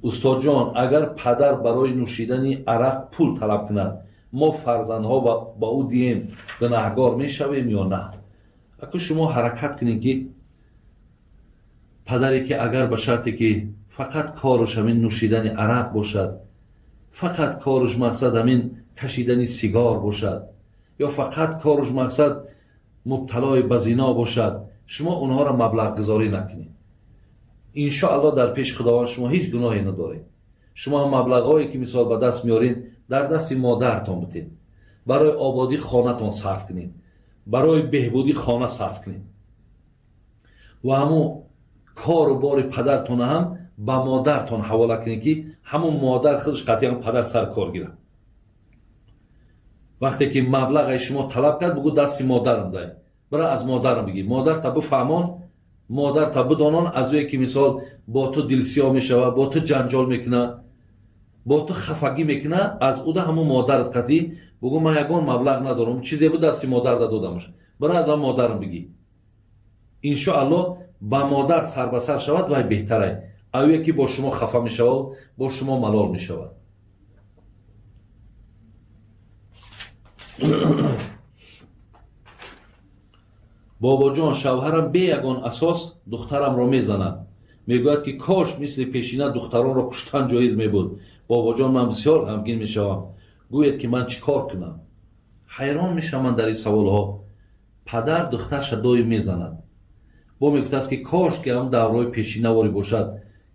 Устодҷон, агар падар барои нӯшидани арақ пул талаб кунад, мо фарзандҳо ба ӯ диҳем, гунаҳгор мешавем ё на? Аку шумо ҳаракат кунед, ки падаре ки агар ба шарте ки фақат кораш ҳамин нӯшидани арақ бошад, фақат кораш мақсад ҳамин кашидани сигор бошад, ё фақат кораш мақсад мубталои ба зино бошад, шумо онҳоро маблағгузорӣ накунед. Иншоалло, дар пеши Худованд шумо ҳеҷ гуноҳе надоред. Шумо маблағҳое ки мисол ба даст меоред, дар дасти модаратон битед, барои ободии хонатон сарф кунед, барои беҳбудии хона сарф кунед ва ҳамун кору бори падартона ҳам ба модартон ҳавола кунед, ки ҳамун модар худаш қатъиян падар сар кор гирад. Вақте ки маблағи шумо талаб кард, бугӯ: «Дасти модарам дай, бира аз модарам бигир». Модарта бифаҳмон, модарта бидонон, аз ӯе ки мисол бо ту дилсиёҳ мешавад, бо ту ҷанҷол мекунад, бо ту хафагӣ мекунад, аз уда ҳамун модарат қатъӣ бугӯ: «Ман ягон маблағ надорам, чизе буд, дасти модар додамаш, бира аз ҳам модарам бигир». Иншоалло, ба модар сар ба сар шавад, вай беҳтарай аве ки бо шумо хафа мешавад, бо шумо малол мешавад. Бобоҷон, шавҳарам бе ягон асос духтарамро мезанад. Мегӯяд, ки кош мисли пешина духтаронро куштан ҷоиз мебуд. Бобоҷон, ман бисёр ғамгин мешавам. Гӯед, ки ман чӣ кор кунам? Ҳайрон мешавам дар ин саволҳо. Падар духтарша доим мезанад, бо мегуфтааст, ки кош ки ҳам давраҳои пешинаворӣ бошад,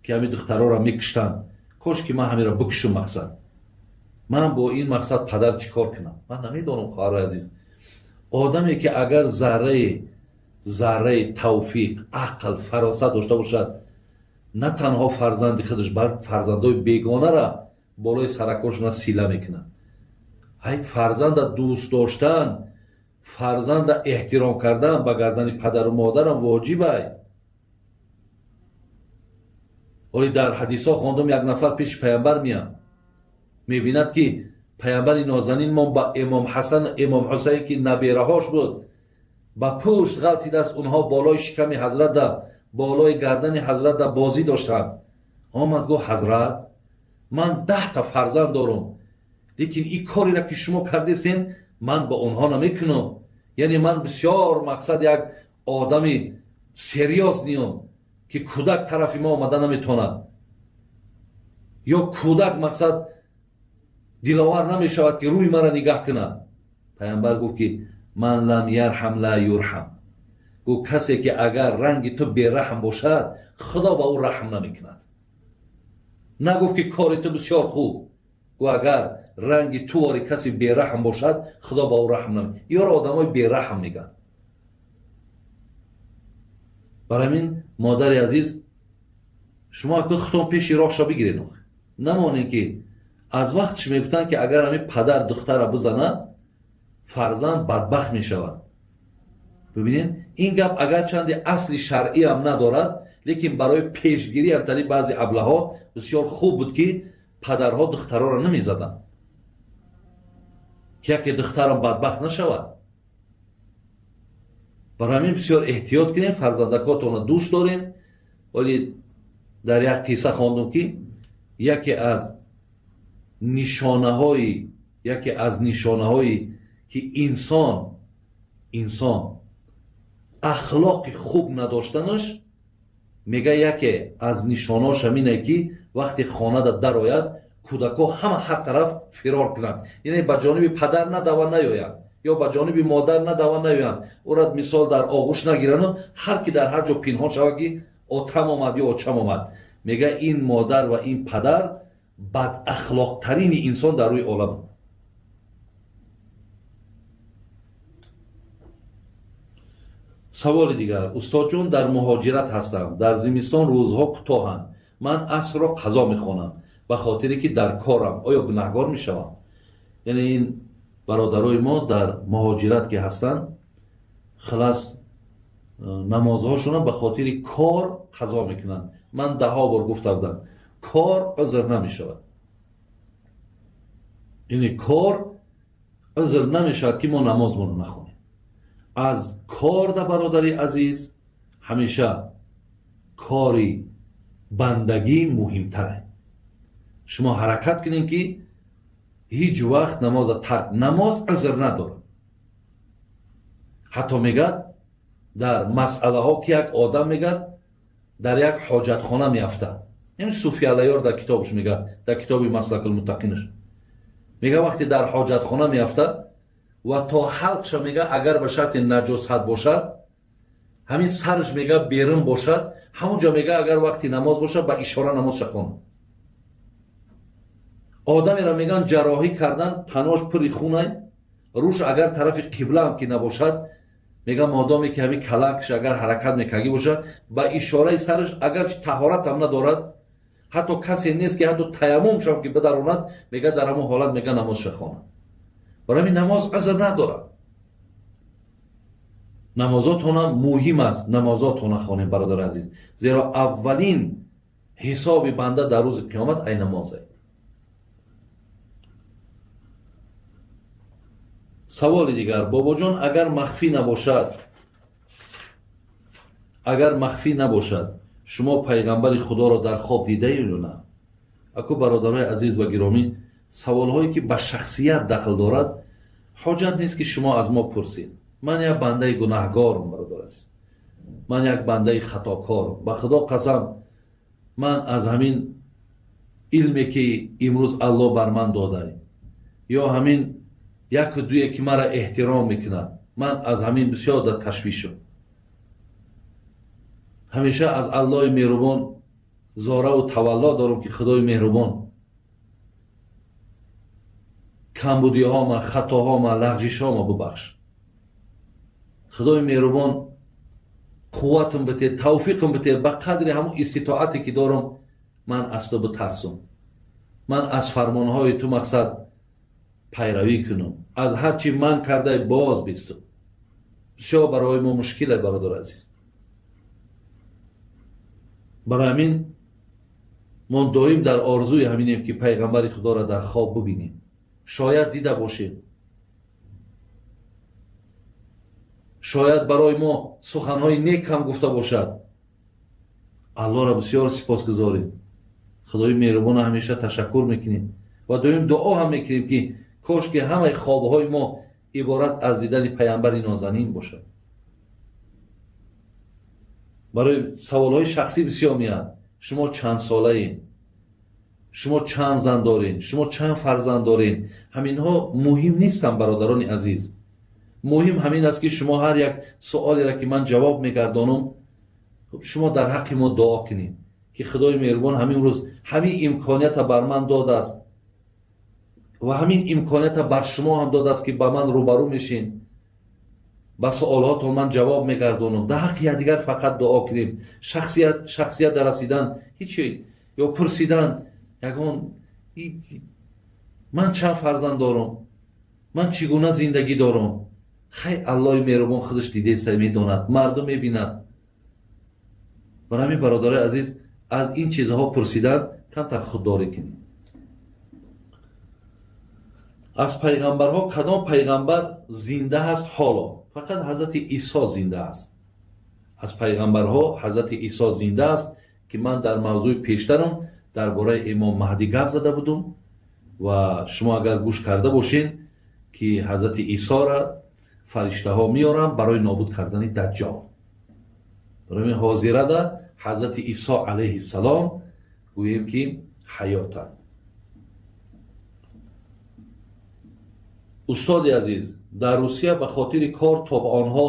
ки ҳамин духтароро мекуштанд, кош ки ман ҳаминро бикушум. Мақсад, ман бо ин мақсад падар чӣ кор кунам? Ман намедонам, хоҳарои азиз. Одаме ки агар зарраи зарраи тавфиқ, ақл, фаросат дошта бошад, на танҳо фарзанди худаш, балки фарзандои бегонара болои саракошона сила мекунад. Ай фарзанда дӯст доштан, фарзанда эҳтиром кардан ба гардани падару модарам воҷибай. Ҳоли дар ҳадисҳо хондум, як нафар пеши паямбар меяд, мебинад, ки паямбари нозанин мо ба Имом Ҳасан, Имом Ҳусайн, ки набераҳош буд, ба пушт ғалтидааст. Онҳо болои шиками ҳазрата, болои гардани ҳазрата бозӣ доштанд. Омад, гуфт: «Ҳазрат, ман 10-та фарзанд дорум, лекин ин кореро ки шумо кардестен, ман ба онҳо намекунам. Яъне ман бисёр мақсад як одами серьёзный ам, ки кӯдак тарафи ма омада наметавонад ё кӯдак мақсад диловар намешавад, ки рӯи маро нигаҳ кунад». Пайғамбар гуфт, ки ман лам ярҳам ла юрҳам. Гуфт: «Касе ки агар ранги ту бераҳм бошад, Худо ба ӯ раҳм намекунад». Нагуфт, ки кори ту бисёр хуб. Гуфт: «Агар ранги ту вори касе бераҳм бошад, Худо ба ӯ раҳм намекунад». Ёро одамои бераҳм мегӯянд. Барои ҳамин, модари азиз, шумо аку худтон пеши роҳша бигиред, намонед, ки аз вақт чӣ мегуфтанд, ки агар ҳамин падар духтара бизанад, фарзанд бадбахт мешавад. Бибинед, ин гап агарчанде асли шаръиам надорад, лекин барои пешгирӣ ам тари баъзе аблаҳо бисёр хуб буд, ки падарҳо духтароро намезаданд, ки яке духтарам бадбахт нашавад. Барои ҳамин бисёр эҳтиёт кунем, фарзандакотонро дӯст дорем. Вале дар як қисса хондум, ки яке аз нишонаҳои ки инсон ахлоқи хуб надоштанаш, мега, яке аз нишонаош ҳамине, ки вақте хонада дарояд, кӯдакҳо ҳама ҳар тараф фирор кунанд, яъне ба ҷониби падар надава наёянд ё ба ҷониби модар надава наёянд, ӯра мисол дар оғӯш нагирану ҳар ки дар ҳар ҷо пинҳон шавад, ки отам омад ё очам омад. Мега, ин модар ва ин падар бадахлоқтарини инсон дар рӯи олам. Саволи дигар: Устодҷон, дар муҳоҷират ҳастам, дар зимистон рӯзҳо кӯтоҳанд, ман асрро қазо мехонам, ба хотире ки дар корам, оё гунаҳгор мешавам? Яъне ин бародарои мо дар муҳоҷират ки ҳастанд, хулас, намозҳошонам ба хотири кор қазо мекунанд. Ман даҳо бор гуфта будам, кор узр намешавад, яъне кор узр намешавад, ки мо намозмонро нахонем аз кор. Да бародари азиз, ҳамеша кори бандагӣ муҳимтаре. Шумо ҳаракат кунед, ки ҳеҷ вақт намоза тарк, намоз узр надорад. Ҳатто мегӯяд дар масъалаҳо, ки як одам, мегӯяд, дар як ҳоҷатхона меафтад. Ин Суфи Аллаёр дар китобаш мегӯяд, дар китоби Маслакулмуттақинаш мегӯяд, вақте дар ҳоҷатхона меафтад ва то ҳалқша, мегӯяд, агар ба шарти наҷосат бошад, ҳамин сараш, мегӯяд, берун бошад, ҳамунҷо, мегӯяд, агар вақти намоз бошад, ба ишора намозша хонад. Одамеро, мегӯянд, ҷарроҳӣ кардан, танош пури хунай, рӯш агар тарафи қиблаам ки набошад, мегӯяд, модоме ки ҳамин калакш агар ҳаракат мекаргӣ бошад, ба ишораи сараш, агарчи таҳоратам надорад, ҳатто касе нест, ки ҳатто таяммумшам ки бидаронад, мегӯяд, дар ҳамон ҳолат, мегӯяд, намозша хонад. Барои ҳамин намоз узр надорад. Намозотона муҳим аст, намозотона хонем, бародари азиз, зеро аввалин ҳисоби банда дар рӯзи қиёмат ай намозе. Саволи дигар: бобоҷон, агар махфӣ набошад, агар махфӣ набошад, шумо пайғамбари Худоро дар хоб дидаед ё на? Аку, бародарои азиз ва гиромӣ, саволҳое ки ба шахсият дахл дорад, ҳоҷат нест, ки шумо аз мо пурсед. Ман як бандаи гунаҳгорам, бародар азиз, ман як бандаи хатокорам. Ба Худо қасам, ман аз ҳамин илме, ки имрӯз Аллоҳ бар ман дода, ё ҳамин яку дуе, ки маро эҳтиром мекунад, ман аз ҳамин бисёр дар ташвишам. Ҳамеша аз Аллоҳи меҳрубон зораву тавалло дорам, ки Худои меҳрубон камбудиҳома, хатоҳома, лағжишҳома бубахш. Худои меҳрубон қувватам бите, тавфиқам бите, ба қадри ҳамун иститоате, ки дорам, ман аз ту битарсам, ман аз фармонҳои ту, мақсад, пайравӣ кунам, аз ҳар чи ман кардай боз бистам. Бисёр барои мо мушкиле, бародари азиз. Барои ҳамин мо доим дар орзуи ҳаминем, ки пайғамбари Худоро дар хоб бубинем. Шояд дида бошем, шояд барои мо суханҳои нек ҳам гуфта бошад. Аллоҳро бисёр сипосгузорем, Худои меҳрубона ҳамеша ташаккур мекунем ва доим дуо ҳам мекунем, ки кош ки ҳамаи хобҳои мо иборат аз дидани пайғамбари нозанин бошад. Барои саволҳои шахсӣ бисёр меяд: шумо чанд солаед, шумо чанд зан доред, шумо чанд фарзанд доред? Ҳаминҳо муҳим нестанд, бародарони азиз. Муҳим ҳамин аст, ки шумо ҳар як суолеро, ки ман ҷавоб мегардонам, шумо дар ҳаққи мо дуо кунед, ки Худои меҳрубон ҳамин рӯз ҳамин имконията бар ман додааст ва ҳамин имконията бар шумо ҳам додааст, ки ба ман рӯбарӯ мешин, ба суолҳотон ман ҷавоб мегардонам. Дар ҳаққи якдигар фақат дуо кунем. Шахсият дар расидан ҳичи ё пурсидан ягон ман чанд фарзанд дорам, ман чӣ гуна зиндагӣ дорам, хай, Аллоҳи меҳрубон худаш дидеста, медонад, мардум мебинад. Барои ҳамин, бародарои азиз, аз ин чизҳо пурсидан камтар худдорӣ кунем. Аз пайғамбарҳо кадом пайғамбар зинда ҳаст ҳоло? Фақат ҳазрати Исо зинда аст. Аз пайғамбарҳо ҳазрати Исо зинда аст, ки ман дар мавзӯи пештарам дар бораи имом Маҳдӣ гап зада будум ва шумо агар гӯш карда бошед, ки ҳазрати Исора фариштаҳо меоранд барои нобуд кардани Даҷҷол. Барои ҳамин ҳозирада ҳазрати Исо алайҳиссалом, гӯем, ки ҳаётанд. Устоди азиз, дар Русия ба хотири кор то ба онҳо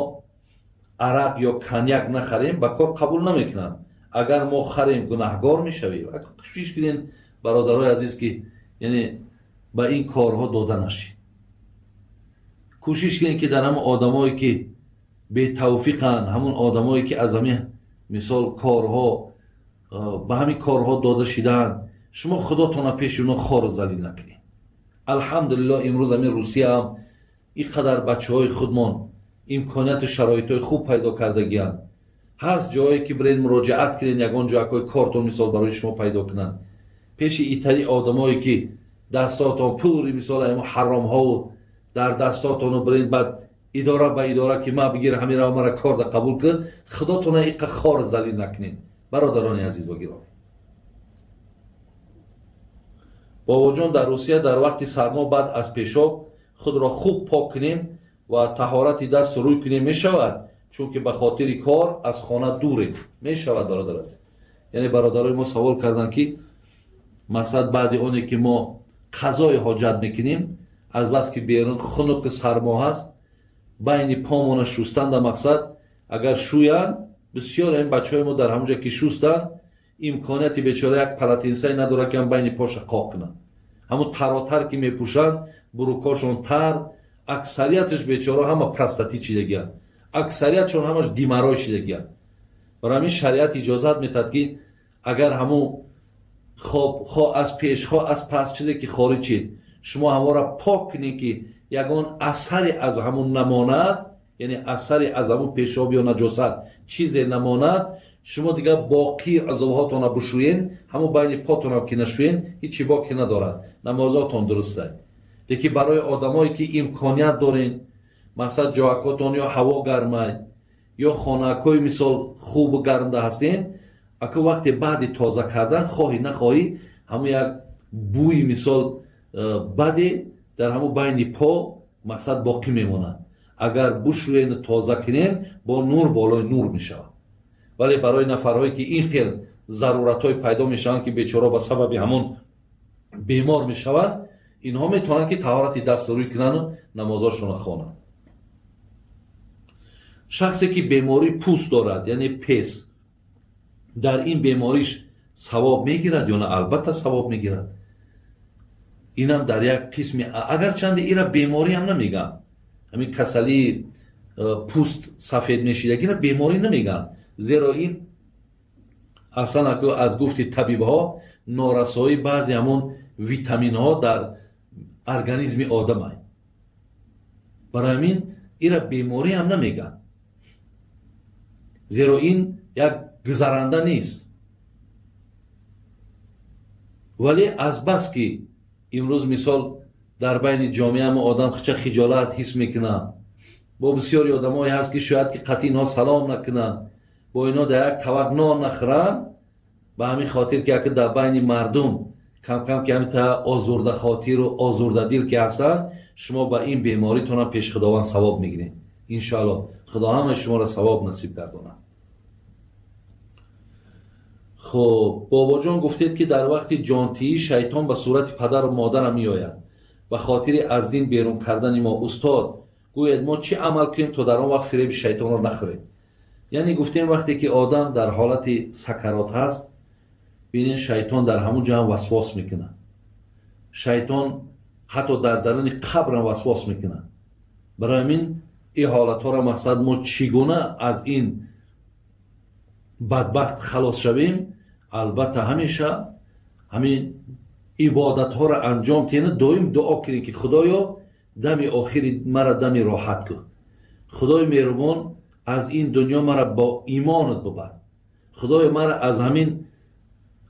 арақ ё коньяк нахарем, ба кор қабул намекунанд. Агар мо харем, гунаҳгор мешавем? Кӯшиш кунед, бародарои азиз, ки яъне ба ин корҳо дода нашед. Кӯшиш кунед, ки дар ҳамон одамое, ки бетавфиқанд, ҳамон одамое, ки аз ҳамин, мисол, корҳо, ба ҳамин корҳо дода шидаанд, шумо худотона пеши оно хору залил накунед. Алҳамдулиллоҳ, имрӯз ҳамин Русияам ин қадар бачаҳои худмон имконияту шароитҳои хуб пайдо кардагианд. Ҳаст ҷое, ки биред, муроҷиат кунед, ягон ҷоякҳои кортон, мисол, барои шумо пайдо кунанд. Пеши итали одамое, ки дастотон пури, мисол, ҳаромҳову дар дастотону биред, баъд идора ба идора, ки ма бигир ҳамира, мара корда қабул кун, худотона иқа хор залил накунед, бародарони азиз ва гиромӣ. Бобоҷон, дар Русия дар вақти сармо баъд аз пешоб худро хуб пок кунем ва таҳорати дасту рӯй кунем, мешавад? Чунки ба хотири кор аз хона дурем. Мешавад, бародар азиз. Яъне бародарои мо савол карданд, ки мақсад баъди оне ки мо қазои ҳоҷат мекунем, азбаски берун хунуку сармо ҳаст, байни помона шустанда, мақсад агар шӯянд, бисёр ин бачаҳои мо дар ҳамон ҷо ки шустанд, имконияти бечора як полотенце е надорад, ки ҳам байни поша қоқ кунанд. Ҳамун таротар ки мепӯшанд, брюк ошон тар, аксарияташ бечора ҳама простатит шидагианд, аксариятшон ҳамаш геморрой шидагианд. Барои ҳамин шариат иҷозат метаҳад, ки агар ҳамун хоб хо аз пеш, хо аз пас чизе ки хориҷ шид, шумо ҳамонро пок кунед, ки ягон асаре аз ҳамун намонад, яъне асаре аз ҳамун пешоб ё наҷосат чизе намонад. Шумо дигар боқии узвҳотонро бушӯен, ҳамун байни потонам ки нашӯен, ҳичи боке надорад, намозотон дуруста. Лекин барои одамое ки имконият дорен, мақсад ҷоакотон ё ҳаво гармай, ё хонаакҳои мисол хубу гармда ҳастен, ака, вақте баъди тоза кардан, хоҳӣ нахоҳӣ, ҳамун як бӯи мисол баде дар ҳамун байни по мақсад боқӣ мемонад. Агар бушӯену тоза кунен, бо нур болои нур мешавад. Вале барои нафарҳое ки ин хел заруратҳое пайдо мешаванд, ки бечора ба сабаби ҳамон бемор мешаванд, инҳо метавонанд, ки таҳорати дасту рӯй кунану намозошонро хонанд. Шахсе ки бемории пӯст дорад, яъне пес, дар ин бемориш савоб мегирад ё на? Албатта, савоб мегирад. Инам дар як қисми, агарчанде ира беморӣ ҳам намегӯям, ҳамин касалии пӯст сафед мешидагира беморӣ намегӯям, зеро ин аслан аз гуфти табибҳо норасоии баъзе ҳамон витаминҳо дар организми одамай. Барои ҳамин ира беморӣ ҳам намегӯям, зеро ин як гузаранда нест. Вале азбаски имрӯз мисол дар байни ҷомеа мо одам хича хиҷолат ҳис мекунад, бо бисёри одамое ҳаст, ки шояд ки қатъи инҳо салом накунанд, бо инҳо дар як табақ нон нахӯранд. Ба ҳамин хотир, ки ака дар байни мардум камкам ки ҳамита озурдахотиру озурдадил ки ҳастанд, шумо ба ин беморитонам пеши Худованд савоб мегиред, иншоалло. Худо ҳамаи шуморо савоб насиб гардонад. Хуб, бобоҷон, гуфтед, ки дар вақти ҷонтиҳӣ шайтон ба сурати падару модарам меояд ба хотири аз дин берун кардани мо. Устод, гӯяд, мо чӣ амал кунем, то дар он вақт фиреби шайтонро нахӯрем? Яъне гуфтем, вақте ки одам дар ҳолати сакарот ҳаст, бинед, шайтон дар ҳамун ҷо ҳам васвос мекунад. Шайтон ҳатто дар даруни қабрам васвос мекунад. Барои ҳамин ин ҳолатҳоро, мақсад, мо чӣ гуна аз ин бадбахт халос шавем? Албатта, ҳамеша ҳамин ибодатҳоро анҷом тиҳена, доим дуо кунем, ки Худоё, дами охири мара дами роҳат кун, Худои меҳрубон, аз ин дунё мара бо имонат бубар, Худоё, мара аз ҳамин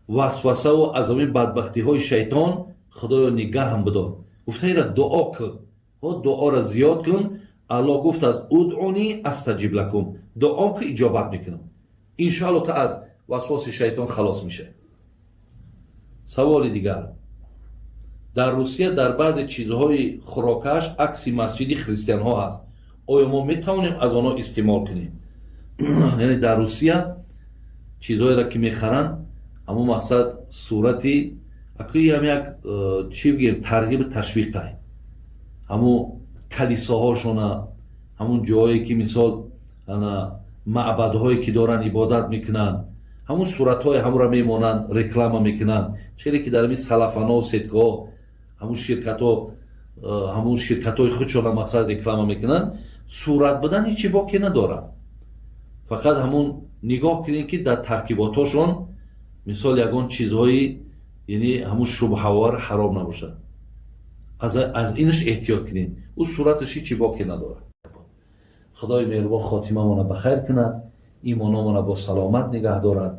васвасаву аз ҳамин бадбахтиҳои шайтон, Худоё, нигаҳам бидор, гуфтаира дуо кун. Дуоро зиёд кун. Аллоҳ гуфтааст: ادعوني أستجب لكم, дуо ки, иҷобат мекунам. Иншоалло, та аз васвоси шайтон халос мешавад. Саволи дигар: дар Русия дар баъзе чизҳои хӯрокаш акси масҷиди христианҳо ҳаст, оё мо метавонем аз онҳо истеъмол кунем? Яъне дар Русия чизҳоеро ки мехаранд, ҳамон мақсад сурати акӯи ҳам як чӣ бигем, тарғибу ташвиқай, ҳамун калисоҳошона, ҳамун ҷоое ки мисол маъбадҳое ки доранд, ибодат мекунанд, ҳамун суратҳои ҳамонро мемонанд, реклама мекунанд. Чире ки дар ҳамин целлофано, сетка ҳо, ҳамун ширкатҳо, ҳамун ширкатҳои худшона мақсад реклама мекунанд. Сурат будан ҳечи боке надорад, фақат ҳамун нигоҳ кунед, ки дар таркиботҳошон мисол ягон чизҳои, яъне ҳамун шубҳавор, ҳаром набошад. Аз инаш эҳтиёт кунед. Ӯ сураташ ҳечи боке надорад. Худои меҳрубон хотимамона ба хайр кунад, имономона бо саломат нигаҳ дорад.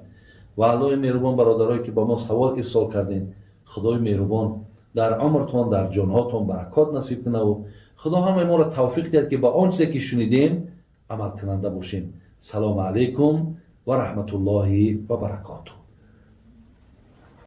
Ва Аллоҳи меҳрубон, бародарое ки ба мо савол ирсол кардем, Худои меҳрубон дар умртон, дар ҷонҳотон баракот насиб кунаву Худо ҳамаи моро тавфиқ диҳад, ки ба он чизе ки шунидем, амалкунанда бошем. Салому алайкум ва раҳматуллоҳи ва баракотуҳ.